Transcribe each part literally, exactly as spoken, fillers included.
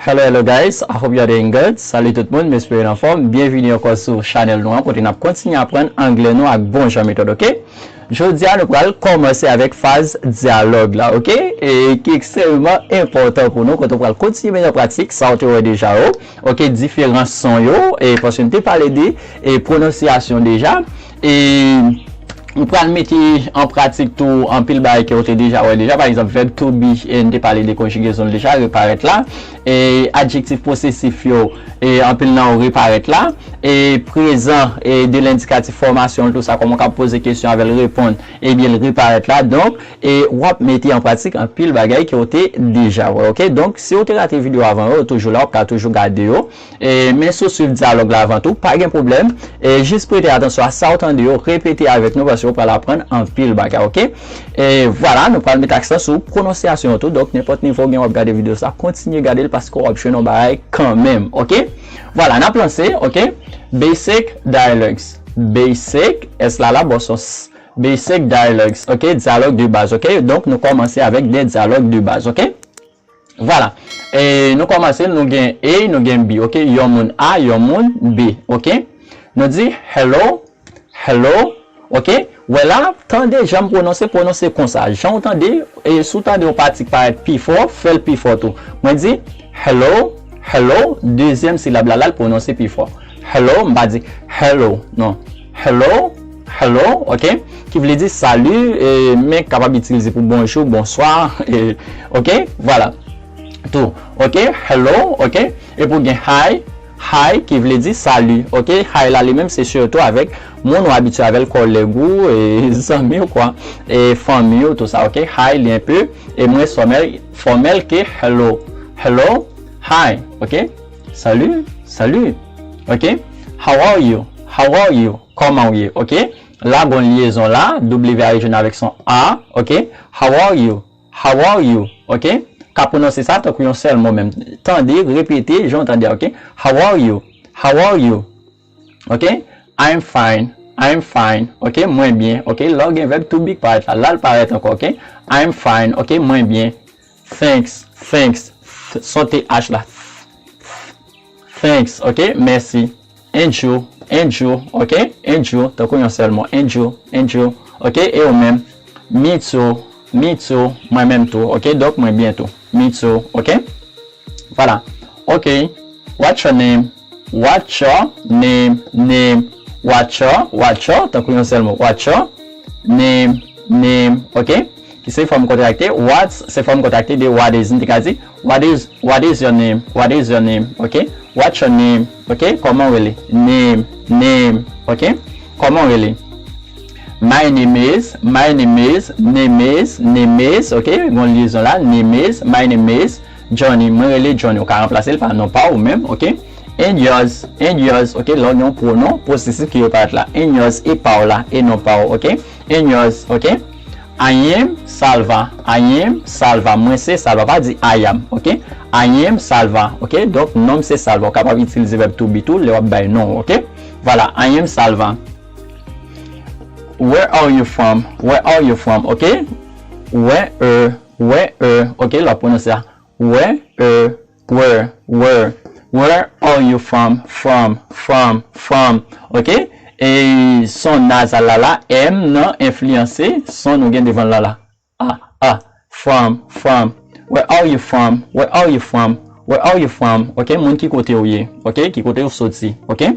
Hello, hello guys, I hope you are doing good. Salut tout moun, m espere nou anfòm. Byenvini ankò sou chanèl nou an, kote n ap kontinye aprann anglè nou ak bon jan metòd, oke? Jodi a, nou pral kòmanse avèk faz dyalòg la, oke? E ki ekstrèmeman enpòtan pou nou, kote w pral kontinye mete an pratik sa w te wè deja yo, oke? Diferan son yo, e paske n te pale de e pwononsyasyon deja, e ou pral mete an pratik tou anpil bagay ke w te deja wè deja, pa egzanp, vèb to be, e n te pale de konjigezon l deja, reparèt la, e adjektif posesif yo, e anpil nan yo reparèt la, e prezan, e de lendikatif fòmasyon l tou sa, kòman w ka poze kesyon avè l, reponn, ebyen l reparèt la. Donk, e w ap mete an pratik anpil bagay ke w te deja wè, oke? Donk, si w te rate videyo avan yo, yo toujou la, w ap ka toujou gade yo. E, men si w swiv dyalòg la avan tou, pa gen pwoblèm. E, jis prete atansyon a sa w tande yo, repete avèk nou, paske w pral aprann anpil bagay, oke? E, vwala, nou pral met aksan sou pwononsyasyon yo tou. Donk, nenpòt nivo w gen, w ap gade videyo sa, kontinye gade l, paske w ap jwenn yon bagay kanmenm, oke? Vwala, n ap lanse, oke? Basic dialogues. Basic, S la la, bò sòs. Basic dialogues, oke? Dyalòg de baz, oke? Donk, nou kòmanse avèk de dyalòg de baz, oke? Vwala. E nou kòmanse, nou gen A, nou gen B, oke? Yon moun A, yon moun B, oke? Nou di, hello, hello, oke? Wè la, tande jan m pwononse, pwononse konsa. Jan w tande, e si w tande yon pati k parèt pi fò, fè l pi fò tou. Mwen di, hello, hello, dezyèm silab la, la, l pwononse pi fò. Hello, m pa di, hello, non. Hello, hello, oke? Ki vle di sali, e, men kapab itilize pou bonjou, bonswa, e, oke? Vwala. Tou, oke? Hello, oke? Epi w gen hi, hi, ki vle di sali, oke? Hi la, li menm, se sirtou avèk moun ou abitye avè l, kòlèg ou, e, zanmi w, kwa, e, fanmi w, tou sa, oke? Hi, li enpe, e, mwens fòmèl, fòmèl ke hello. Hello, hi, oke? Sali, sali, oke? How are you? How are you? Kòman w ye, oke? La, gon lyezon la, W a rejwenn avèk son A, oke? How are you? How are you? Oke? Ka pwononse sa tankou yon sèl mo menm. Tande, repete, jan w tande a, oke? How are you? How are you? Oke? I'm fine. I'm fine. Oke? Mwen byen. Oke? Lè w gen vèb to be k parèt la, la l parèt ankò, oke? I'm fine. Oke? Mwen byen. Thanks. Thanks. Th-, son T H la. Thanks. Oke? Mèsi. And you, and you, oke? And you, tankou yon sèl mo. And you, and you, oke? E ou menm? Me too, me too, mwen menm tou, oke? Donk, mwen byen tou. Me too, oke? Vwala. Oke. What's your name? What's your name? Name. What's your, what's your, tankou yon sèl mo. What's your name? Name, oke? Ki se fòm kontrakte. What's se fòm kontrakte de what is. Nou te ka di, what is, what is your name? What is your name? Oke? What's your name? Oke? Kòman w rele? Name, name. Oke? Kòman w rele? My name is, my name is, name is, name is. Oke? Gon lyezon la. Name is, my name is Johnny. Mwen rele Johnny. Ou ka ranplase l pa non pa w menm. Oke? And yours, and yours. Oke? Lè w gen yon pwonon posesif ki reparèt la. And yours, e pa w la, e non pa w. Oke? And yours, oke? I am Salva. I am Salva. Mwen se Salva. Pa di I am, oke? I am Salva, oke? Donk, non m se Salva. Ou kapab itilize vèb to be tou lè w ap bay non w, oke? Vwala, I am Salva. Where are you from? Where are you from? Oke? Where, where, oke? Lè w ap pwononse a. Where, where, where, where are you from? From, from, from. Oke? E son nazal la la, M nan enfliyanse son nou gen devan l la la. A, a. From, from. Where are you from? Where are you from? Where are you from? Oke? Moun ki kote w ye? Oke? Ki kote w soti? Oke?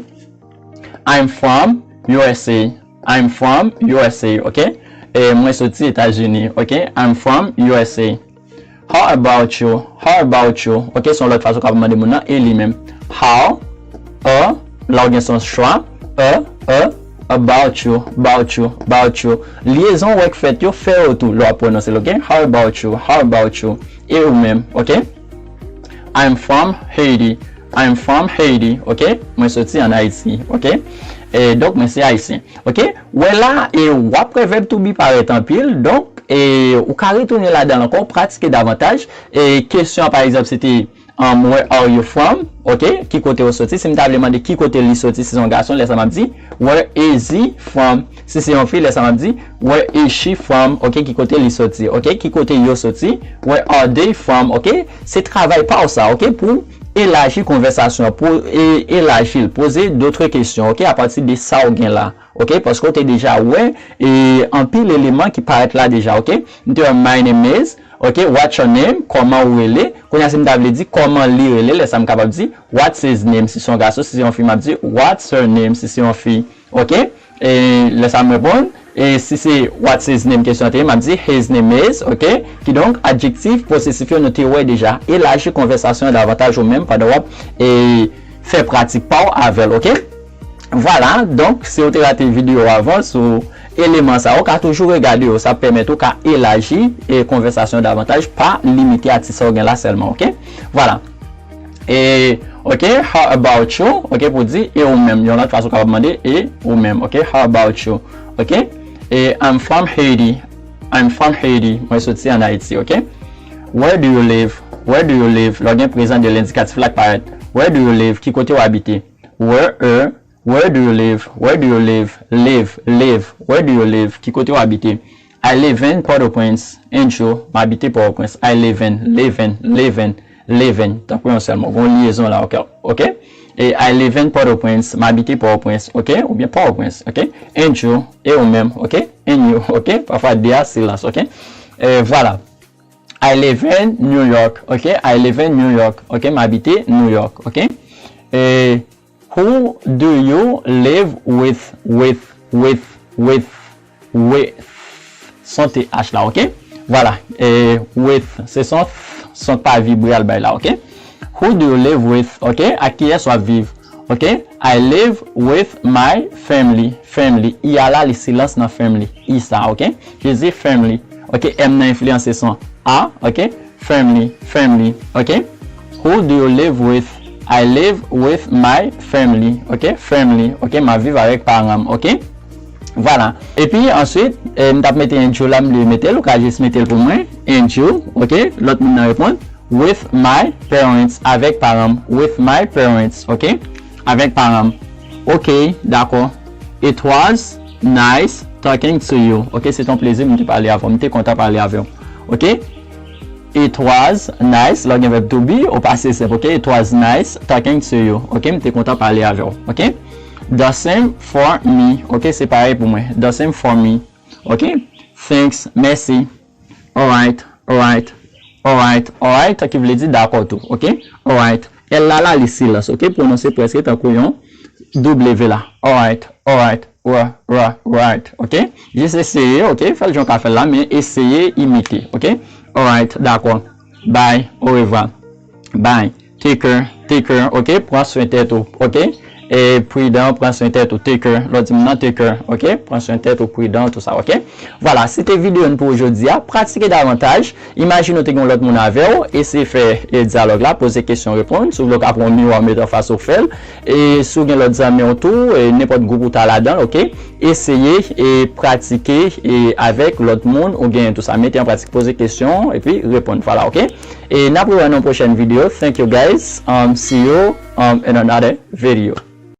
I'm from U S A. I'm from U S A. Oke? E mwen soti Etazini. Oke? I'm from U S A. How about you? How about you? Oke, se yon lòt fason w kapab mande moun nan, e li menm? How, a, la w gen son schwa, a, a, about you, about you, about you. Lyezon w wè k fèt yo, fè yo tou lè w ap pwononse l, oke? How about you? How about you? E ou menm, oke? I'm from Haiti. I'm from Haiti, oke? Mwen soti ann Ayiti, oke? E donk, mwen se Ayisyen. Oke? Wè la, e w ap wè vèb to be parèt anpil. Donk, e ou ka retounen ladan l ankò, pratike davantaj. E kesyon an, pa egzanp, se te, Um, where are you from? Ok, ki kote ou soti? Si m ta vle mande ki kote li soti, si se yon gason, lè sa m ap di, where is he from? Si se yon fi, lè sa m ap di, where is she from? Ok, ki kote li soti? Ok, ki kote yo soti? Where are they from? Ok, se travay pa w sa, ok, pou elaji konvèsasyon, pou e, elaji l, poze dotre kesyon, ok, apati de sa w gen la. Ok, paske w te deja wè e anpil eleman ki parèt la deja, ok. M te wè my name is, ok, what's your name, kòman ou rele. Kounye a si m ta vle di kòman li rele, lè sa m kapab di what's his name si se yon gason, si se yon fi m ap di what's her name si se yon fi, ok. E lè sa m reponn, e si se what's his name kesyon an te ye, m ap di his name is, ok. Kidonk adjektif posesif yo nou te wè deja, elaji konvèsasyon an davantaj ou menm pandan w ap e fè pratik pa w avè l, ok. Vwala, donk si w te rate videyo avan sou eleman sa, ou ka toujou regade yo, sa ap pèmèt ou ka elaji e konvèsasyon davantaj, pa limite a ti sa w gen la sèlman, ok. Vwala. E ok, how about you? Ok, pou di e ou menm, yon lòt fason w kapab mande e ou menm, ok. How about you? Ok. E I'm from Haiti. I'm from Haiti. Mwen soti ann Ayiti, ok. Where do you live? Where do you live? Lè w gen prezan de lendikatif la k parèt. Where do you live? Ki kote w abite? Where, e, where do you live? Where do you live? Live, live. Where do you live? Ki kote w abite? I live in Port-au-Prince. Enjo, m abite Pòtoprens. I live in, live in, live in, live in. Tankou yon sèl mo. Gon lyezon la, ok? Ok? E I live in Port-au-Prince. M abite Pòtoprens, ok? Oubyen Pòtoprens, ok? Enjo, e ou menm, ok? And you, ok? Pafwa de a silans, ok? E vwala. I live in New York, ok? I live in New York, ok? M abite New York, ok? E who do you live with, with, with, with, with? Son T H la, ok? Vwala. E with, se son th, son pa vibre al bay la, ok? Who do you live with, ok? Ak kiyès w ap viv? Ok? I live with my family. Family. I a la, li silans nan family. I sa, ok? Je dis family. Ok? M nan enfliyanse son A, ok? Family, family, ok? Who do you live with? I live with my family, ok? Family, ok? M ap viv avèk paran m, ok? Vwala. Epi answit, e, m t ap mete and you la, m bliye mete l, ou ka jis mete l pou mwen. And you, ok? Lòt moun nan reponn. With my parents, avèk paran m. With my parents, ok? Avèk paran m. Ok, dakò. It was nice talking to you. Ok, se t yon plezi m te pale avè w. M te kontan pale avè w. Ok? It was nice, lè w gen vèb to be, ou pase senp, ok? It was nice talking to you. Ok, m te kontan pale avè w. Ok? The same for me. Ok, se parèy pou mwen. The same for me. Ok? Thanks, mèsi. Alright, alright, alright, alright, ki vle di dakò tou, ok? Alright. L la, la, li silans, ok? Pwononse prèske tankou yon W la. Alright, alright, r, r, right, ok? Jis eseye, ok? Fè l jan w ka fè l la, men eseye imite, ok? Alright, dakò. Bye, orevwa. Bye. Take care, take care, ok? Pran swen tèt ou, ok? E pridan, pran swen tèt ou, take care. Lè w di moun nan take care, ok? Pran swen tèt ou, pridan, tou sa, ok? Vwala, se te videyo n pou jodi a. Pratike davantaj. Imajine w te gen yon lòt moun avè w, eseye fè e dyalòg la, poze kesyon, reponn. Si w vle, w ka pran yon miwa, w mete anfas ou, fè l. E si w gen lòt zanmi w tou, e nenpòt gwoup ou ta ladan l, ok? Eseye e pratike e avèk lòt moun ou genyen tou sa. Mete an pratik, poze kesyon epi reponn. Vwala, ok? E n ap rewè nan yon pwochèn videyo. Thank you, guys. Um, see you, um, in another video.